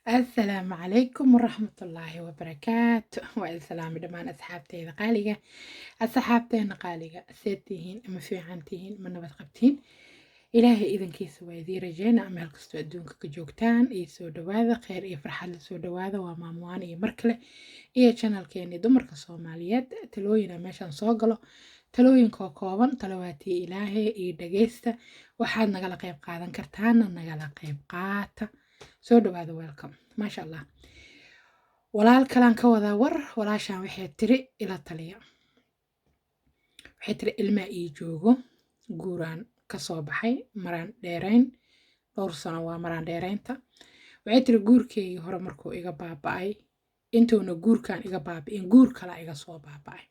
Asalaamu calaykum waraxmatullaahi wabarakaatu. Waa idin salaamay dhammaan asxaabteyda qaaliga, asxaabteena qaaliga. Seed tihiin? Ma fiican tihiin? Ma nabad qabtiin? Ilaahay idankiisa waa idiin rajeyna. Meel kastoo adduunka ka joogtaan iyo soo dhawaada, kheyr iyo farxad la soo dhawaada. Waa Maamuwaan iyo mar kale iyo channelkeeni dumarka Soomaaliyeed. Talooyina meeshaan soo galo, talooyinkoo kooban, talawaatii Ilaahay iyo dhageysta. Waxaad nagala qayb qaadan kartaana nagala qayb qaata. Soo dhawaada, welcome. Maasha Allah, walaal kalaan ka wadaa war. Walaashaan waxay tiri ila taliya. Waxay tiri ilmaa ii joogo, guuraan kasoo baxay maraan dheerayn, dhowr sano waa maraan dheeraynta. Waxay tiri guurkeygii hore markuu iga baaba'ay, intuuna guurkan iga baabi'in guur kala iga soo baaba'ay.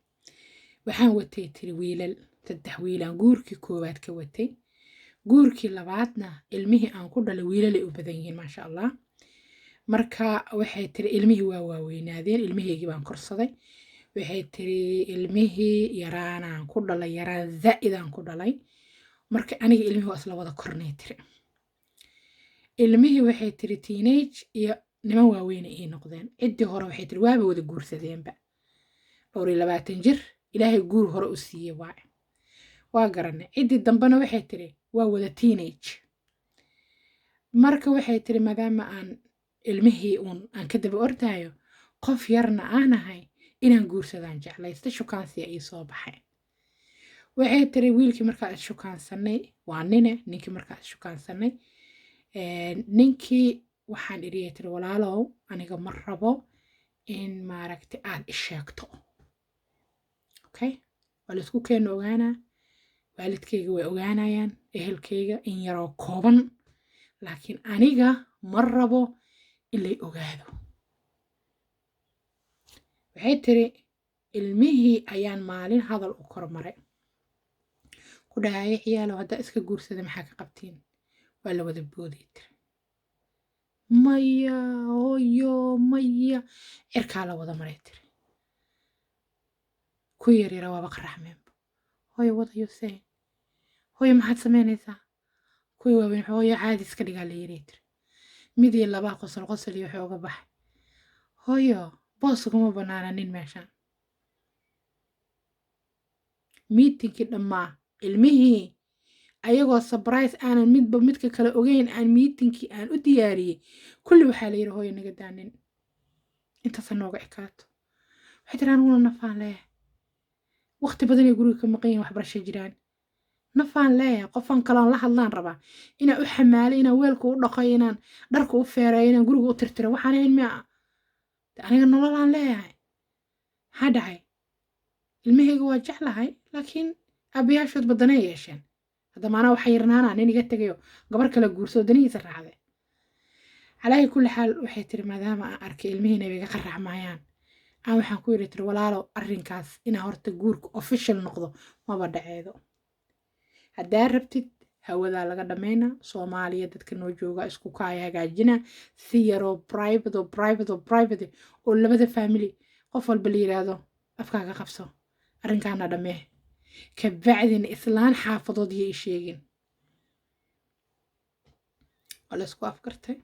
Waxaan watay, tiri, wiilal, 3 wiilaan guurkii koowaad ka watay. Guurkii labaadna ilmihii aan ku dhalay wiilalay u badan yihiin, maasha Allah. Marka waxay tiri ilmihii waa waaweynaadeen, ilmihaygii baan korsaday. Waxay tiri ilmihii yaraanaan ku dhalay, yaraan zaa'idaan ku dhalay. Marka aniga ilmihii waa isla wada kornay, tiri. Ilmihii, waxay tiri, teenage iyo niman waaweyne ii noqdeen. Ciddii hore, waxay tiri, waaba wada guursadeenba, dhowr iyo 20 jir Ilaahay guur hore u siiyey waaye, waa garanay. Ciddii dambena, waxay tiri, waa wada teenage. Marka waxay tiri maadaama aan ilmihii uun aan ka daba ordaayo, qof yarna aanahay, inaan guursadaan jeclaysta. Shukaansiya ii soo baxay. Waxay tiri wiilkii markaa is-shukaansanay, waa nine ninkii, markaa is-shukaansanay ninkii, waxaan idhiyay, tiri, walaalow, aniga ma rabo in maaragta aad isheegto. Okay, waa laisku keena ogaanaa, waalidkayga way ogaanayaan, ehelkayga in yaroo kooban, laakiin aniga ma rabo in lay ogaado. Waxay tiri ilmihii ayaan maalin hadal u kormaray, ku dhahaya, ciyaalow, haddaa iska guursada maxaa ka qabtiin? Waa la wada booday, tiri. Maya hooyo, maya. Cirkaa la wada maray, tiri. Ku yaryara waaba qaraxmeenba. Hooyo, what are you saying? Hooyo, maxaad samaynaysaa? Kuwii waaweyn, hooyo, caadi iska dhigaa la yiri, tiri. Mid iyo labaa qosol qosol iyo xooga baxay. Hooyo, boos kuma banaana nin meeshaan. Meetingkii dhammaa, ilmihii ayagoo surprise aanan midba midka kale ogeyn aan meetingkii aan u diyaariyey, kulli waxaa la yidhi, hooyo, naga daanin, intaasa nooga ekaato. Waxay tiri aniguna nafaan leeyahay, waqti badanay guriga ka maqan yihin, waxbarasho jiraan, nafaan leeyahay, qofan kaloon la hadlaan rabaa, inaan u xamaalo, inaan weelka u dhaqo, inaan dharka u feereeyo, inaan guriga u tirtiro. Waxaan ahayn miya? Aniga nololaan leeyahay. Maxaa dhacay? Ilmahayga waa jeclahay, laakiin aabayaashood badanay yeesheen. Hadda maanaa waxa yarnaanaa nin iga tegayo, gabar kale guursoo danihiisa raacday. Calaahi kulli xaal, waxay tiri maadaama aan arkay ilmihiina iga qaracmayaan, aan waxaan ku yidhi, tiri, walaalow, arrinkaas inaa horta guurka official noqdo maba dhaceedo. Haddaa rabtid hawadaa laga dhammaynaa, Soomaaliya dadka noo jooga isku kaaya hagaajina, si yaroo private oo private oo private oo labada family qof walba la yiraahdo afkaaga qabso, arrinkaana dhammee. Kabacdina islaan xaafadood iyo i sheegin. Waa la isku afgartay.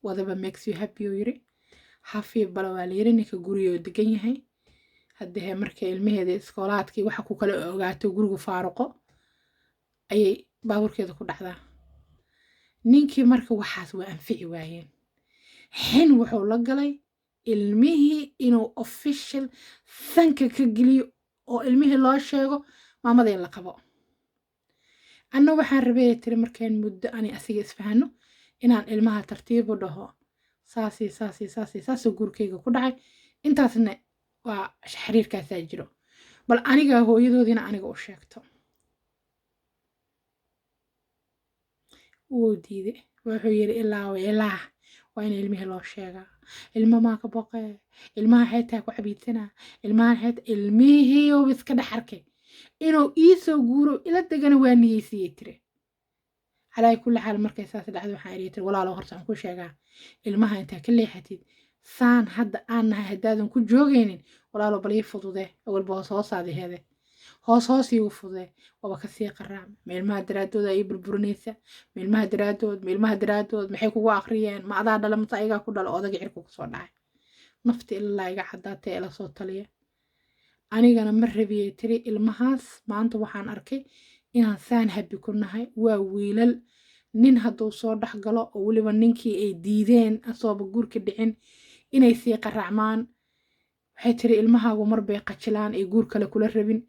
Whatever makes you happy, uu yiri. Hafiya bala waa la yiri. Ninka gurigoo degan yahay haddee markay ilmaheeda iskoolaadkii waxa ku kala ogaato, gurigu faaruqo, ayay baabuurkeeda ku dhacdaa. Ninkii marka waxaas waa anfici waayeen. Xin wuxuu la galay ilmihii inuu official sanka ka geliyo oo ilmihii loo sheego maamada in la qabo. Anna waxaan rabay, tiri, markaan muddo ani asiga isfahano, inaan ilmaha tartiibu dhaho, saasi saasi saasi saasoo guurkayga ku dhacay, intaasna waa xiriirkaasaa jiro, bal aniga hooyadoodiina aniga u sheegto. Wuu diiday. Wuxuu yiri ilaa wa ilaa waa in ilmihii loo sheegaa. Ilma maa ka boqee? Ilmaha xeetaa ku cabiidsanaa? Ilmaha xeeta ilmihii oo iska dhex arkay inuu iisoo guuro ila degana waa niyeysiiyey, tiri. Calaa kulli xaal, markay saas dhacdo, waxaan idhi, tiri, walaalo, horta waxaan ku sheegaa, ilmaha intaa ka leexatid, saan hadda aan nahay haddaadan ku joogaynin, walaalo, bal ii fudude. Awalba hoos hoosaadi heede. Hoos hoos iigu fudee, waaba kasii qaraacma. Ma ilmaha daraadooda ii burburinaysa? Ma ilmaha daraadood? Ma ilmaha daraadood? Maxay kugu akhriyeen? Ma adaa dhala mase ayagaa ku dhala? Odaga cirka kusoo dhacay, nafta ilaa iga caddaatay, ila soo taliya. Anigana ma rabiyey tiri ilmahaas. Maanta waxaan arkay inaan saan happy ku nahay. Waa wiilal. Nin hadduu soo dhex galo, oo weliba ninkii ay diideen asooba guurka dhicin, inay sii qaracmaan. Waxay tiri ilmahaagu marbay qajilaan ay guur kale kula rabin.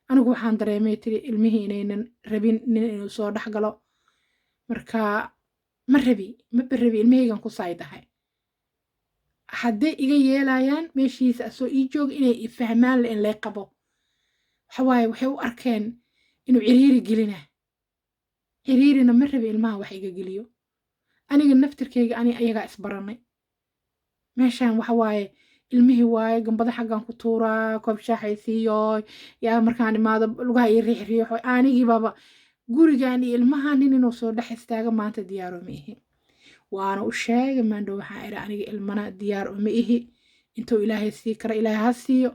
Anigu waxaan dareemay, tiri, ilmihii inaynan rabin nin inuu soo dhex galo. Marka ma rabi, maba rabi, ilmahaygan ku saydahay. Hadday iga yeelayaan meeshiisa asoo ii jooga, inay fahmaan le in lay qabo. Waxawaaye waxay u arkeen inuu ciriiri gelina. Ciriirina ma rabi ilmaha wax iga geliyo. Aniga naftirkayga ani ayagaa isbaranay meeshaan. Waxa waaye ilmihii waaye gambada xaggan ku tuuraa, koob shaaxay siiyo, yaa markaan imaado lugaha ii riix riixo. Anigii baaba gurigan iyo ilmaha nin inuu soo dhex istaago maanta diyaar uma ihi. Waana u sheegay maandhow. Waxaan iri, aniga ilmana diyaar uma ihi. Intuu Ilaahay sii kara Ilaahay ha siiyo.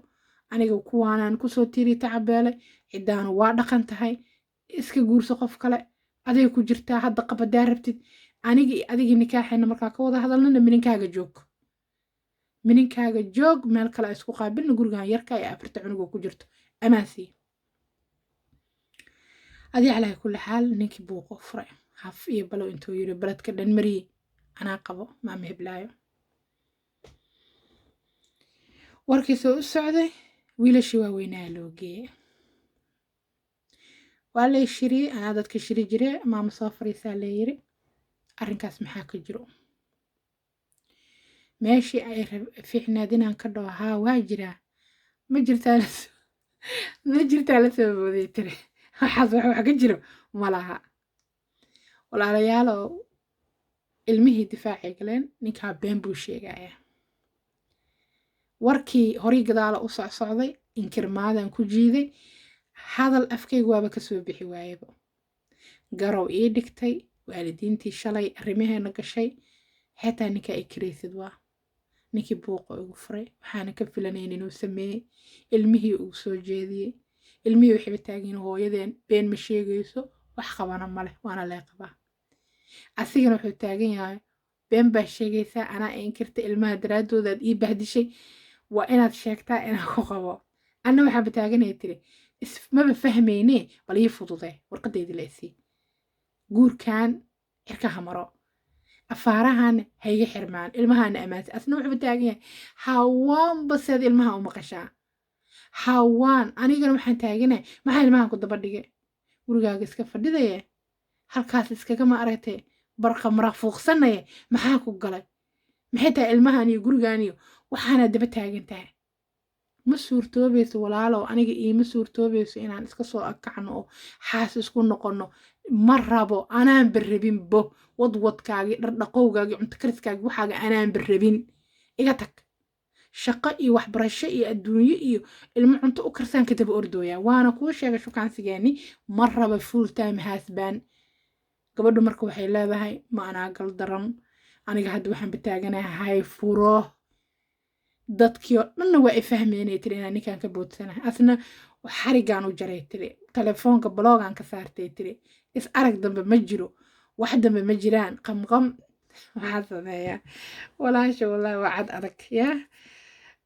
Aniga kuwaanaan kusoo tiri tacabeelay. Ciddaanu waa dhaqan tahay. Iska guurso qof kale, aday ku jirtaa. Hadda qabadaa rabtid anigi adigii nikaaxeena markaa ka wada hadalnana, mininkaaga joog, mininkaaga joog, meel kale isku qaabilna. Gurigan yarka ee afarta cunugoo ku jirto amaan sii adii. Calaa kulli xaal, ninkii buuqo furay, haf iyo balow intuu yiri baledka dhan mariyey, anaa qabo maama heblaayo. Warkiisoo u socday, wiilashii waaweynaa loo geeyey. Waa lay shiriyey, anaa dadka shiri jire. Maama soo fariisaa layiri, arrinkaas maxaa ka jiro? Meeshii ay fiicnaad inaan ka dhaho haa waa jiraa, ma jirtaa, ma jirtaa, la soo booday tiri waxaas wax ka jiro ma laha. Walaalayaalow, ilmihii difaacay galeen, ninkaa been buu sheegayaa. Warkii horay gadaala u socsocday, inkirmaadan ku jiiday, hadal afkayga waaba kasoo bixi waayaba. Garow ii dhigtay waalidiintii shalay arrimaheena gashay, xitaa ninkaa i karaysid waa ninkii buuqa igu furay. Waxaana ka filanayn inuu sameeyey. Ilmihii uu soo jeediyey, ilmihii waxayba taagiin hooyadeen been ma sheegayso, wax qabana maleh, waana lee qabaa. Asigana wuxuu taagan yahay been baa sheegaysaa, anaa inkirta, ilmaha daraadoodaad ii bahdishay, waa inaad sheegtaa inaan ku qabo. Anna waxaanba taaganaya, tiri, maba fahmayne, bal ii fududee, warqadeydii la isii, guurkan cirka ha maro, afaarahan hayga xirmaan, ilmahaana ammaansa. Asna wuxuuba taagan yahay hawaanba seed ilmaha u maqashaa hawaan. Anigana waxaan taaganahay, maxaa ilmahan ku daba dhigay? Gurigaaga iska fadhidaya, halkaas iskagama aragtay barqa maraq fuuqsanaya, maxaa ku galay? Maxay tahay ilmahan iyo gurigan iyo waxaana daba taagan tahay? Ma suurtoobayso walaalow, aniga iima suurtoobayso inaan iska soo akacno oo xaas isku noqono. Ma rabo, anaanba rabinbo. Wadwadkaagii, dhardhaqowgaagii, cunto kariskaagii, waxaaga anaanba rabin. Iga tag. Shaqo iyo waxbarasho iyo adduunyo iyo ilmo cunto u karsaan ka daba ordooyaa. Waana kuu sheegay shukaansigeeni, ma raba full time husband. Gabadhu marka waxay leedahay, ma anaa gal daran? Aniga hadda waxaan bataaganahay furo. Dadkii oo dhanna waa i fahmeynay, tiri, inaan ninkan ka boodsanahay. Asna xarigaan u jaray, tiri, telefoonka block-gaan ka saartay, tiri, is arag dambe ma jiro, wax dambe ma jiraan. Qamqam waxaa sameeyaa walaasha, wallaahi waa cad adag. Yaa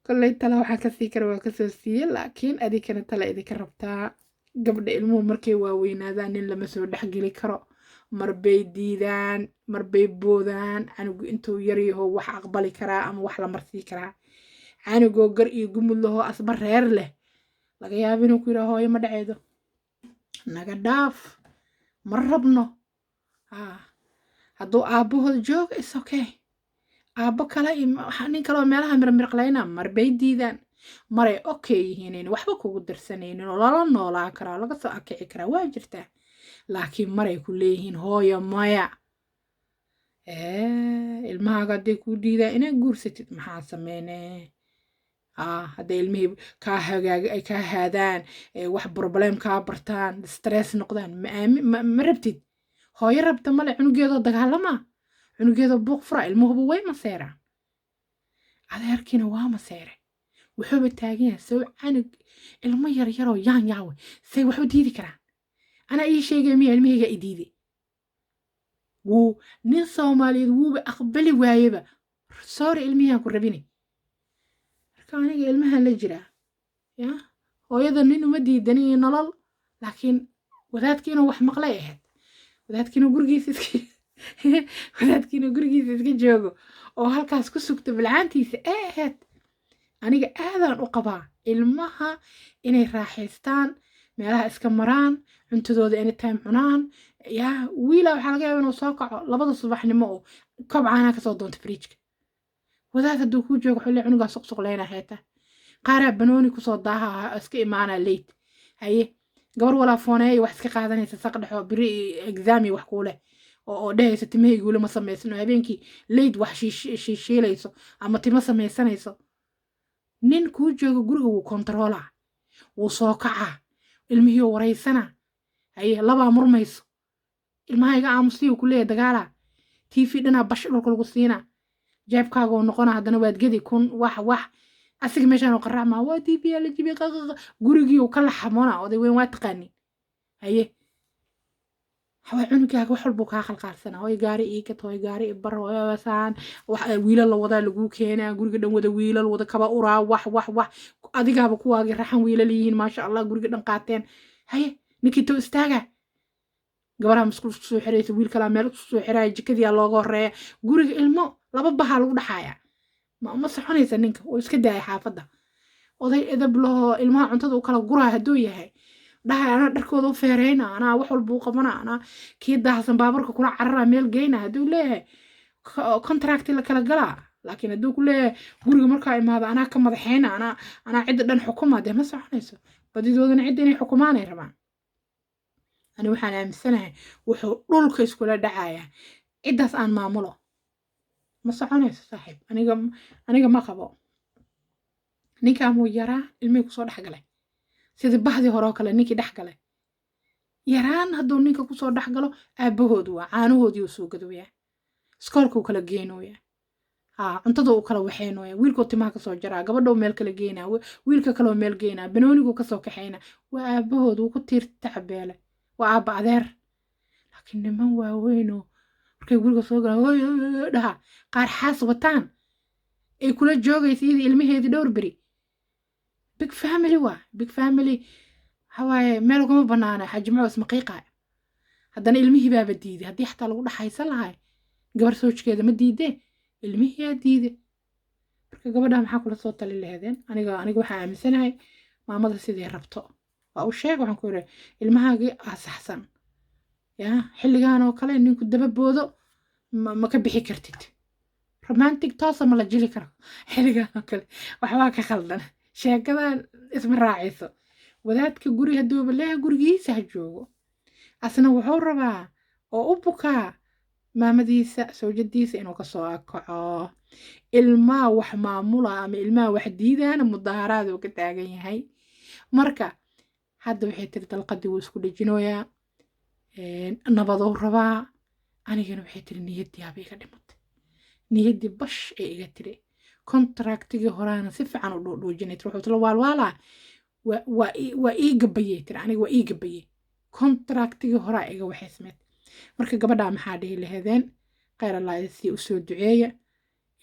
kolley tala waxaa kasii kara waa kasoo siiye, laakiin adinkana tala idinka rabtaa. Gabdha ilmuhu markay waaweynaadaan nin lama soo dhexgeli karo. Marbay diidaan, marbay boodaan. Canugu intuu yaryaho wax aqbali karaa ama wax la marsii karaa. Canugoo gar iyo gumud lahoo asba reer leh, laga yaaba inuu ku yidhaha hooyo ma dhaceedo, naga dhaaf, ma rabno. Hadduu aabbahood joogo is okay. Aabbo kale iyo nin kale oo meelaha mirmirqlayna, marbay diidaan, maray okay yihiin, waxba kugu darsanaynin oo lala noolaan karaa, laga soo akici karaa, waa jirtaa. Laakiin maray ku leeyihiin hooyo maya. Ilmahaaga hadday kuu diidaa inaad guursatid, maxaa sameynee? Hadday ilmihii kaa hagaag ay kaa haadaan, wax problem kaa bartaan, stress noqdaan, ma aami ma rabtid. Hooyo rabta male cunugeedoo dagaalama, cunugeedoo buuq fura. Ilmuhuba way maseeraan, adeerkiina waa maseere. Wuxuuba taagan yahay sow canug ilmo yar yaroo yaan yaawe say wax u diidi karaan. Anaa ii sheegay miya ilmahayga i diiday? Wuu nin Soomaaliyeed wuuba aqbali waayeba. Sorry, ilmihiaan ku rabini. Marka aniga ilmahan la jiraa ya hooyada nin uma diidani iyo nolol, laakiin wadaadki inuu wax maqlay ahayd, wadaadkiina gurigiisa iska joogo oo halkaas ku sugto bilcaantiisa ee ahayd. Aniga aadaan u qabaa ilmaha inay raaxaystaan, meelaha iska maraan, cuntadooda anytime cunaan. Yaa wiila waxaa laga yaaba inuu soo kaco 2da subaxnimo oo koob caanaa kasoo doonto fridge-ka. Wadaad hadduu kuu joogo wuxuu leeyahay cunugaa suqsuqleyna heeta. Qaaraa banooni kusoo daaha, iska imaanaa late. Haye, gabar walaa fooneeya wax iska qaadanaysa saq dhexo, biri exam wax kuu leh oo dhehaysa timahayga weli ma samaysano, habeenkii late wax shiishiilayso ama timo samaysanayso. Nin kuu jooga guriga wuu kontaroolaa, wuu soo kacaa, ilmihii waraysana. Haye, labaa murmayso, ilmaha iga aamusiyo ku leeyahay, dagaalaa TV dhanaa bash dhulka lagu siinaa, jeebkaaga oo noqona. Haddana waad gedi kun wax wax asiga meeshaan oo qaracmaa waa TV aa la jibiyay, qaqaqa gurigii uu ka laxamona. Oday weyn waa taqaanin. Haye, hawaa cunugaaga wax walbuu kaa qalqaalsanaa: hooy gaari ii gat, hooy gaari i bar, hooy saan wax. Wiilal la wadaa laguu keenaa, guriga dhan wada wiilal wada kaba uraa, wax wax wax. Adigaaba kuwaagii raxan wiilal yihiin, maasha Allah, guriga dhan qaateen. Haye, ninkii too istaaga, gabaraha masquul isku soo xiraysa, wiil kalaa meel isku soo xiraya, jikadiyaa looga horeeya, guriga ilmo laba bahaa lagu dhaxaaya. Ma soconaysa? Ninka oo iska daaya xaafadda, oday edab lahoo ilmaha cuntada u kala guraa hadduu yahay, dhahay anaa dharkooda u feereyna, anaa wax walba u qabana, anaa kii daahsan baaburka kula carara meel geyna hadduu leeyahay, contract la kala galaa. Laakiin hadduu ku leeyahay guriga markaa imaado anaa ka madaxeyna, anaa cidda dhan xukuma, dee ma soconayso. Badidoodana cidda inay xukumaanay rabaan. Ani waxaan aaminsanahay wuxuu dhulka iskula dhacayaa ciddaas aan maamulo. Ma soconayso, saaxiib. Aniga ma qabo. Ninkaan wuu yaraa, ilmihii kusoo dhex galay sidii bahdii hore oo kale. Ninkii dhex galay yaraan hadduu ninka kusoo dhex galo, aabbahood waa caanahoodii uu soo gadooyaa, iskoolka uu kala geenooyaa, haa, cuntada uu kala waxeynooya, wiilkuu timaha kasoo jaraa, gabadhou meel kala geynaa, wiilka kaloo meel geynaa, banooniguu kasoo kaxeynaa. Waa aabbahood, wuu ku tiir tacabeele, waa aabba adeer. Laakiin niman waaweynoo markay guriga soo galaan hooy hooy dhaha, qaar xaas wataan, ay kula joogaysa iyadii ilmaheedii dhowr beri. Big family waa big family. Waxawaaye meel ugama banaana xajimco ismaqiiqa. Haddana ilmihii baaba diiday. Haddii xataa lagu dhaxaysan lahay, gabar soojkeeda ma diidee, ilmihiyaa diide. Marka gabadha maxaa kula soo tali laheedeen? Aniga waxaa aaminsanahay maamada sidii rabto waa u sheeg. Waxaan ku yidhi ilmahaagii aasaxsan ya xilligan oo kale ninku daba boodo ma ka bixi kartid. Romantic toosa ma la jili karo xilligan oo kale, waxbaa ka khaldan, sheekadan isma raacayso. Wadaadka guri hadduuba leeyahay, gurigiisa ha joogo. Asna wuxuu rabaa oo u bukaa maamadiisa, sawjadiisa inuu kasoo akaco. Ilmaha wax maamula ama ilmaha wax diidaana mudaaharaad uu ka taagan yahay. Marka hadda waxay tiri dalqadii wuu isku dhejinooyaa, nabaduu rabaa. Anigana waxay tiri niyaddii haba iga dhimatay, niyaddii bash ee iga tiri. Contractigii horaana si fiican u dhuudhuujinay tiri, wuxuu tila waalwaalaa waa ii gabayey tiri, aniga waa ii gabayey, contractigii horaa iga waxaysmeed. Marka gabadhaa maxaa dhihi laheedeen? Kheyr Allah sii, usoo duceeya.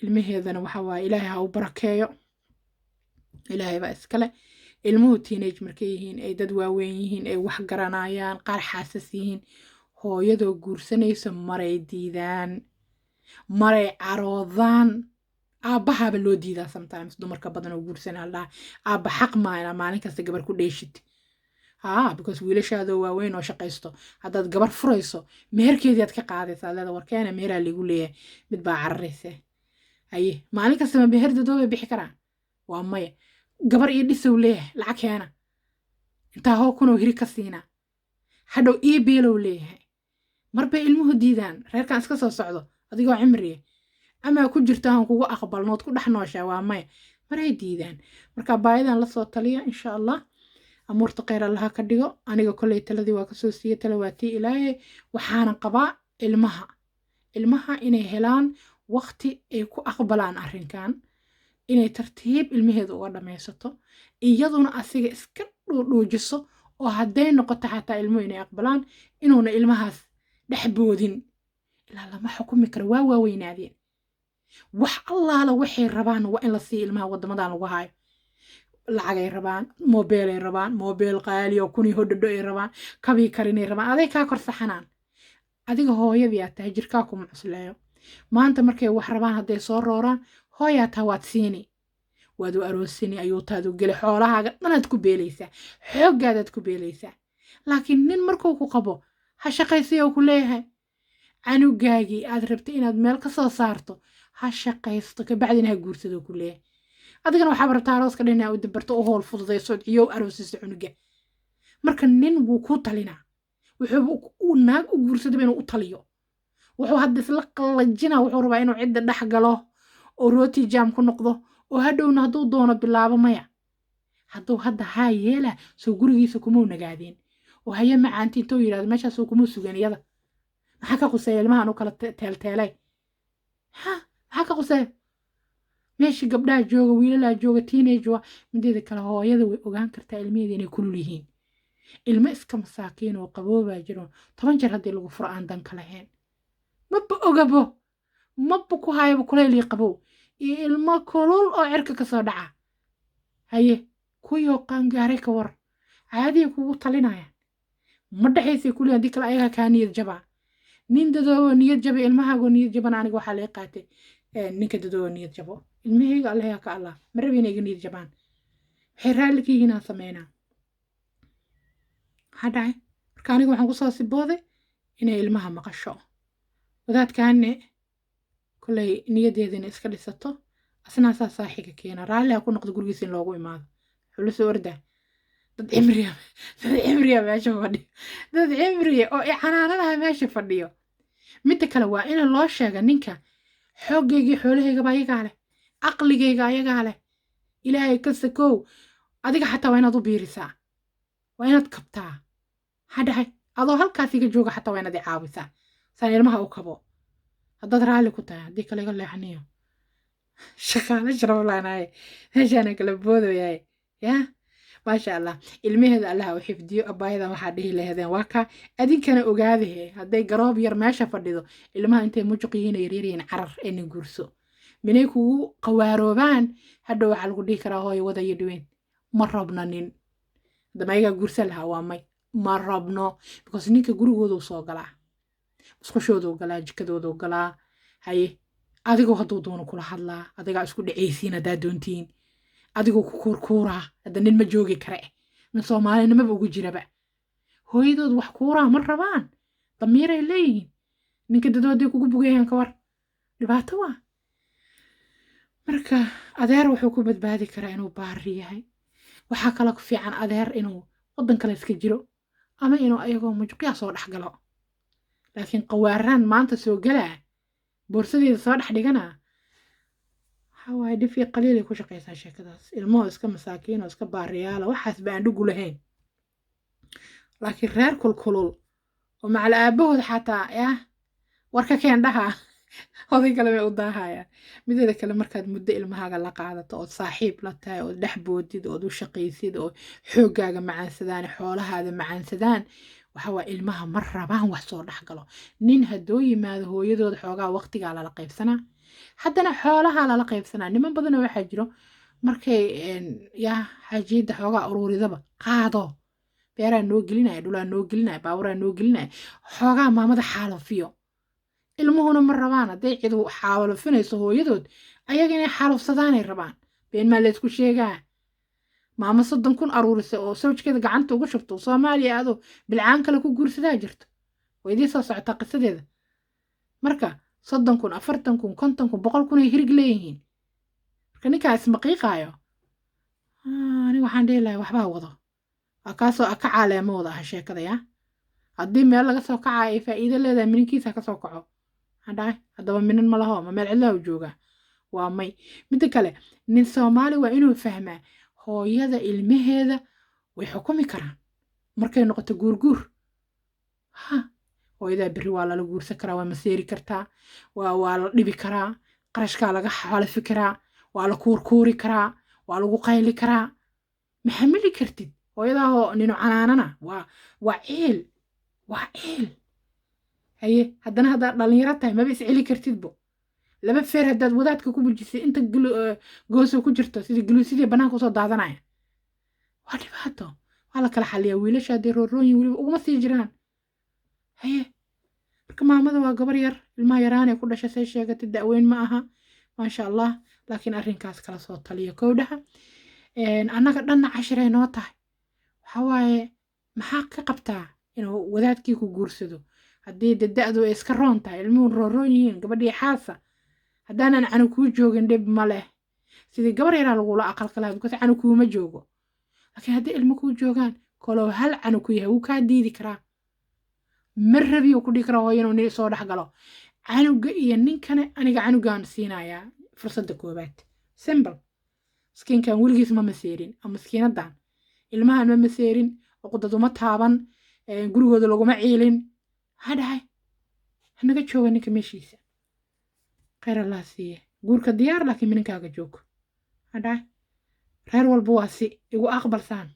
Ilmaheedana waxa waaye Ilaahay ha u barakeeyo, Ilaahay baa iskale. Ilmuhu teenage markay yihiin, ay dad waaweyn yihiin, ay wax garanayaan, qaar xaasas yihiin, hooyadoo guursanayso maray diidaan, maray caroodaan. Aabbahaaba loo diidaa sometimes. Dumarka badan oo guursanaa dhaha aabba xaq maa inaa maalin kasta gabar ku dheeshid. Haa, because wiilashaadoo waaweyn oo shaqaysto haddaad gabar furayso, meherkeedii aad ka qaadaysaa, leeda warkeena meheraa liigu leeyahay, mid baa cararaysa. Haye, maalin kastaba meher dadoobay bixi karaan? Waa maya. Gabar iyo dhisow leeyahay, lacag keena, intaa hoo kunoo hiri ka siinaa, hadhow ii biilow leeyahay. Marbay ilmuhu diidaan reerkan iska soo socdo adigoo cimriya amaa ku jirto aan kugu aqbalnood ku dhex nooshaa? Waa maya, maray diidaan. Marka baayadan lasoo taliya, insha Allah amuurta kheyr Allaha ka dhigo. Aniga kolley taladii waa kasoo siiyey, tala waa tii Ilaahay. Waxaana qabaa ilmaha inay helaan waqti ay ku aqbalaan arrinkan. Inay tartiib ilmaheeda uga dhammaysato, iyaduna asiga iska dhuudhuujiso, oo hadday noqoto xataa ilmuhu inay aqbalaan inuuna ilmahaas dhex boodin. Ilaa lama xukumi karo, waa waaweynaadeen. Wax allaala waxay rabaan waa in la siiyo ilmaha. Waddamadan lagu haayo lacagay rabaan, mobeelay rabaan, mobeel qaali oo kunii hodhodho ay rabaan, kabii karinay rabaan. Aday kaa kor saxanaan. Adiga hooyadii aad tahay, jirkaa kuma cusleeyo. Maanta markay wax rabaan, hadday soo rooraan, hooyaa taa, waad siini, waad u aroosini, ayuutaadu geli, xoolahaaga dhanaad ku beelaysaa, xooggaadaad ku beelaysaa. Laakiin nin markuu ku qabo, ha shaqaysiyo ku leeyahay. Canugaagii aad rabtay inaad meel ka soo saarto ha shaqaysto, kabacdina ha guursado ku leeyahay. Adigana waxaaba rabtaa arooska dhan inaa u dabarto, u howl fududayso, ciyow aroosiso cunuga. Marka nin wuu kuu talinaa, wuxuu naag u guursadaba inuu u taliyo. Wuxuu hadda isla qallajinaa, wuxuu rabaa inuu cidda dhex galo oo rooti jam ku noqdo, oo hadhowna hadduu doono bilaabo. Maya, hadduu hadda haa yeela, soo gurigiisa kumau nagaadeen oo haye macaanti intuu yidhahdo meeshaasuu kumau sugan. Iyada maxaa ka quseeya ilmahan u kala teelteelay? Ha, maxaa ka quseeya? Meeshii gabdhaha jooga, wiilalaa jooga, teenage waa. Mideeda kale, hooyada way ogaan kartaa ilmaheeda inay kulul yihiin. Ilmo iska masaakiin oo qaboobaa jiro, 10 jeer haddii lagu furo aan danka lahayn, maba ogabo, maba ku hayaba kulaylii qabow, iyo ilmo kulul oo cirka kasoo dhaca. Haye, kuwii qaangaaray ka war, caadiya kugu talinayaan, ma dhexaysay kulli. Haddii kale ayagaa kaa niyad jabaa. Nin dadoobo niyad jaba, ilmahaagoo niyad jabana, aniga waxaa laga qaatay ninka dadoobo niyad jabo. Ilmahayga allaha ka allah, ma rabi inay iga niyad jabaan. Waxay raalli ka yihiin aan sameynaa. Maxaa dhacay marka? Aniga waxaan kusoo sibooday inay ilmaha maqasho wadaadkaane, kolley niyaddeedina iska dhisato, asnaasaa saaxiga keena, raalli ha ku noqdo gurigiisa in loogu imaado. Wuxuu la soo ordaa dad cimriya, dad cimriya meesha fadhiyo, dad cimriya oo icanaananaha meesha fadhiyo. Midda kale, waa in loo sheega ninka: xooggaygii xoolahaygaba ayagaa leh, aqligayga ayagaa leh, Ilaahay ka sakow. Adiga xataa waa inaad u biirisaa, waa inaad kabtaa. Maxaa dhahay? Adoo halkaas iga jooga xataa waa inaad i caawisaa saan ilmaha u kabo, haddaad raalli ku tahay. Haddii kale iga leexaniyo, shaqaale sharaf laanaye, meeshaana kala boodayaay. Ya maasha Allah, ilmaheeda Allaha u xifdiyo. Abaayadan waxaa dhihi lahadeen waa kaa. Adinkana ogaadahe, hadday garoob yar meesha fadhido, ilmaha intay mujuq yihiin, yaryaryihiin, carar ee guurso. Minay kugu qawaaroobaan, hadhow waxaa lagu dhihi karaa, "Hooyo, wada iyo dhaweyn, ma rabno nin." Haddama ayagaa guursan lahaa, waa may, ma rabno, because ninka gurigooduu soo galaa, musqushooduu galaa, jikadooduu galaa. Haye, adigoo hadduu doono kula hadlaa, adigaa isku dhacaysiin haddaa doontiin, adigoo ku kuurkuuraa. Hadda nin ma joogi kare, nin Soomaalinimaba ugu jiraba. Hooyadood wax kuuraa ma rabaan, damiiray leeyihiin. Ninka dadooday kugu bugayaan, ka war, dhibaato waa. Marka adeer wuxuu ku badbaadi karaa inuu baari yahay. Waxaa kaloo ku fiican adeer inuu waddan kale iska jiro, ama inuu ayagoo mujuqyaa soo dhex galo. Laakiin qawaaraan maanta soo galaa, boorsadeeda soo dhex dhiganaa, waxaa waaye dhifii qaliilay ku shaqaysaa sheekadaas. Ilmahoo iska masaakiin oo iska baariyaala, waxaasba aan dhugu lahayn. Laakiin reer kulkulul oo macal aabbahood xataa yah warka keendhaha, oday kale bay u daahayaan. Mideeda kale, markaad muddo ilmahaaga la qaadato, ood saaxiib la tahay, ood dhex boodid, ood u shaqaysid, oo xooggaaga macaansadaan, xoolahaada macaansadaan, waxa waa ilmaha ma rabaan wax soo dhex galo. Nin haddoo yimaado, hooyadooda xoogaa waqtigaa lala qaybsanaa, haddana xoolaha lala qaybsanaa. Niman badanoo waxaa jiro markay yaa xaajiyadda xoogaa uruuridaba qaado, beeraa noo gelinaya, dhulaa noo gelinaya, baaburaa noo gelinaya, xoogaa maamada xaalufiyo. Ilmuhuna ma rabaan hadday cidu xaalufinayso hooyadood, ayaga inay xaalufsadaanay rabaan. Been maa laysku sheegaa? Maamo 30,000 aruurisa oo sawjkeeda gacanta uga shubto, Soomaaliya ado bilcaan kale ku guursadaa jirto, way idii soo socotaa qisadeeda. Marka 30,000, 40,000, 50,000, 100,000 ay hirig leeyihiin. Marka ninkaa ismaqiiqaayo, aniga waxaan dhihi lahay waxbaa wado, waa kaasoo ka caaleemo wada ah sheekada. Yaa haddii meel laga soo kacayo ay faa'iido leedahay, mininkiisa ka soo kaco. Maxaan dhahay? Haddaba minin ma laho, ma meel cidlaha u joogaa? Waa may. Midda kale, nin Soomaali waa inuu fahmaa hooyada ilmaheeda way xukumi karaan markay noqoto guurguur. Ha, hooyadaa berri waa lala guursan karaa, waa maseeri kartaa, waa la dhibi karaa, qarashkaa laga xalafi karaa. Waa la kuurkuuri karaa, waa lagu qayli karaa. Ma xamili kartid hooyadaahoo ninu canaanana. Waa ciil, waa ciil. Haye, haddana haddaad dhalinyaro tahay, maba isceli kartidbo. Laba feer haddaad wadaadka ku bujisay, inta gooso ku jirto sidii guluusidii bannaanka usoo daadanaya. Waa dhibaato, waa la kala xaliyaa. Wiilasha haddii roorooyin weliba uguma sii jiraan. Haye, marka maamada waa gabar yar, ilmaha yaraanay ku dhashay, say sheegatay, da'weyn ma aha, maasha Allah. Laakiin arrinkaas kala soo taliya kowdhaha. Annaga dhanna cashiray noo tahay. Waxaa waaye, maxaa ka qabtaa inuu wadaadkii ku guursado haddii de da'du ay iska roon tahay, ilmuhu rooroon yihiin, gabadhii xaasa, haddaanan canug kuu joogin? Dhib ma leh, sidii gabar yaraa lagula aqalkalaa, because canug kuuma joogo. Laakiin haddii ilmo kuu joogaan, kolow hal canug ku yahay, wuu kaa diidi karaa. Ma rabi uu ku dhihi karaa hooyo inuu nin soo dhex galo canuga iyo ninkane. Aniga canugaan siinayaa fursadda koowaad. Simple. Miskiinkan weligiis ma maseerin, ama miskiinadan ilmahan ma maseerin, cuqdaduma taaban, gurigooda laguma ciilin. Maxaa dhahay? Hanaga jooga ninka meeshiisa, khayr Allah siiye. Guurka diyaar, laakiin mininkaaga joog. Maxaa dhahay? Reer walba waa si igu aqbalsaan.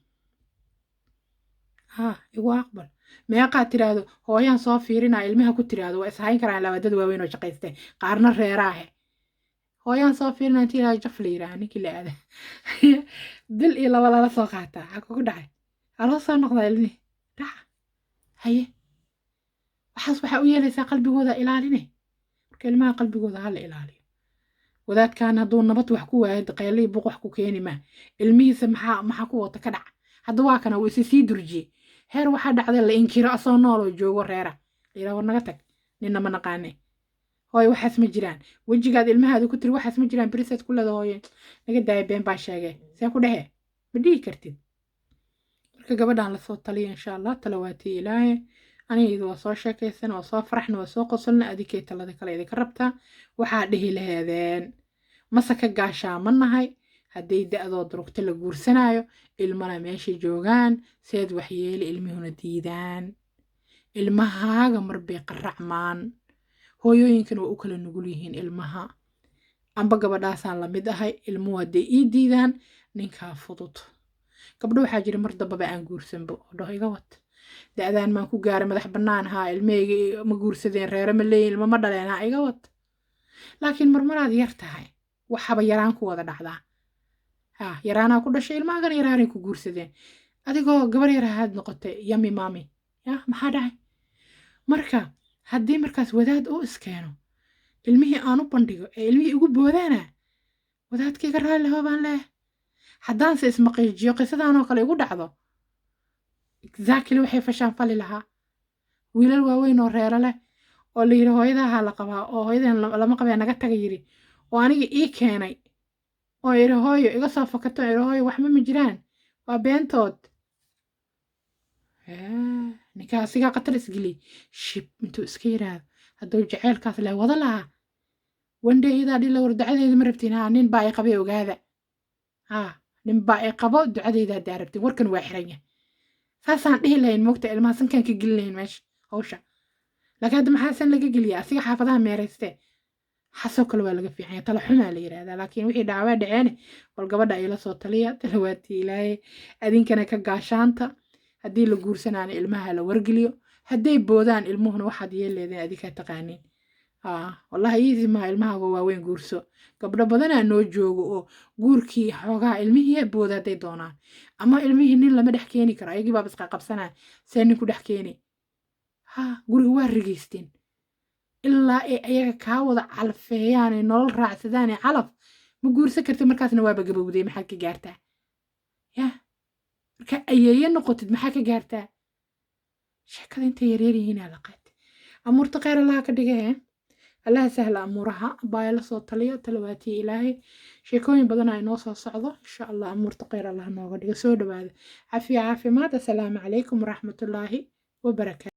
Ha igu aqbal. Meeqaad tiraahdo hooyaan soo fiirinaa ilmaha ku tiraahdo, waa ishayn karaan labaadada waaweyn oo shaqaystay, qaarna reeraahe. Hooyaan soo fiirinaa intii ilaa jaf la yidhaaha, ninkii la aada bil iyo laba lala soo qaataa. Maxaa kugu dhacay? Haloo soo noqdaa ilmihi dhaca. Haye, waxaas waxaa u yeelaysaa qalbigooda ilaaline. Marka ilmaha qalbigooda hala ilaaliyo. Wadaadkan hadduu nabad wax ku waayo, daqeelihii buuq wax ku keeni maa. Ilmihiisa maxaa ku wata ka dhac? Hadda waa kana, wuu isi sii durjiyey. Heer waxaa dhacday la inkiro asoo nool oo joogo reera, layidhaha, "War naga tag, ninna ma naqaane." Hooye, waxaas ma jiraan. Wejigaad ilmahaada ku tiri waxaas ma jiraan, berisaad ku leeda, "Hooye, naga daaya, been baa sheegay." See ku dhehe? Ma dhihi kartid. Marka gabadhan lasoo taliya, insha Allah. Talawaatii Ilaahay. Aniga waa soo sheekaysan, waa soo faraxna, waa soo qosolna. Adikay talada kale idinka rabtaa. Waxaa dhihi laheedeen mase ka gaashaa ma nahay hadday da'doo durugta la guursanaayo, ilmana meesha joogaan, seed waxyeeli, ilmihuna diidaan? Ilmahaaga marbay qaracmaan, hooyooyinkana waa u kala nugul yihiin ilmaha. Amba gabadhaasaan lamid ahay. Ilmuhu hadday ii diidaan, ninkaa fudud. Gabdho waxaa jira mar dambaba aan guursanbo oo dhaho, "Iga wad, da'daan maan ku gaaray, madax bannaan haa, ilmahayga ma guursadeen, reere ma leeyihin, ilmo ma dhaleen, haa, iga wad." Laakiin marmaraad yar tahay, waxaba yaraan ku wada dhacdaa. Ha yaraanaa ku dhashay, ilmahaagana yaraanay ku guursadeen, adigoo gabar yar ahaad noqotay yami mami ya. Maxaa dhacay marka? Haddii markaas wadaad uu iskeeno, ilmihii aan u bandhigo ee ilmihii igu boodaana, wadaadkayga raalli hoo baan leeyahay. Haddaanse ismaqiijiyo, qisadaanoo kale igu dhacdo, exactly waxay fashaan fali lahaa. Wiilal waaweyn oo reero leh oo la yidhi hooyadaha la qabaa, oo hooyadan lama qabee naga taga yidhi, oo aniga ii keenay, oo yidhi, "Hooyo, iga soo fakato," yidhi, "Hooyo, waxba ma jiraan, waa beentood." Ninkaa asigaa khatar isgeliyey. Shib intuu iska yiraahdo, hadduu jaceylkaas leh wada lahaa, wandhe iyadaa dhila, "War, ducadeeda ma rabtiin? Haa, nin baa i qabay, ogaada. Haa, nin baa i qabo, ducadeyda haddaa rabtiin, warkan waa xiran yahay." Saasaan dhihi lahayn, moogta, ilmaha sankaan ka gelin lahayn meesha hawsha. Laakiin hadda maxaa san laga geliya? Asiga xaafadaha meeraystee. Xasoo kale waa laga fiicanya, tala xumaa la yidhahdaa. Laakiin wixii dhacwaa dhaceene. Bal gabadha ila soo taliya. Talawaatii Ilaahay. Adinkana ka gaashaanta. Haddii la guursanaana, ilmaha la wargeliyo. Hadday boodaan ilmuhuna, waxaad yeeleedeen adinkaa taqaaniin. Wallahi easy maha. Ilmahaaga waaweyn guurso. Gabdho badanaa noo joogo oo guurkii xoogaa ilmihii booda hadday doonaan, ama ilmihii nin lama dhex keeni karo, ayagii baaba isqaqabsanaa, see ninku dhex keeni? Ha, guriga waa rigeysteen ilaa ay ayaga kaa wada calfeeyaan, ay nolol raacsadaan ee calaf ma guursan kartid. Markaasna waaba gabowday, maxaad ka gaartaa? Ya marka ayeeye noqotid, maxaa ka gaartaa? Sheekada intay yaryar yihiin la qaatay. Amuurta kheyr Allaha ka dhigee, Allaha sahla amuuraha. Baaya la soo taliyo. Talawaatiya Ilaahay. Sheekooyin badanaa inoo soo socdo, insha Allah. Amuurta kheyr Allah nooga dhigo. Soo dhawaada. Cafiya, caafimaad. Assalaamu calaykum waraxmatullaahi wabarakaatu.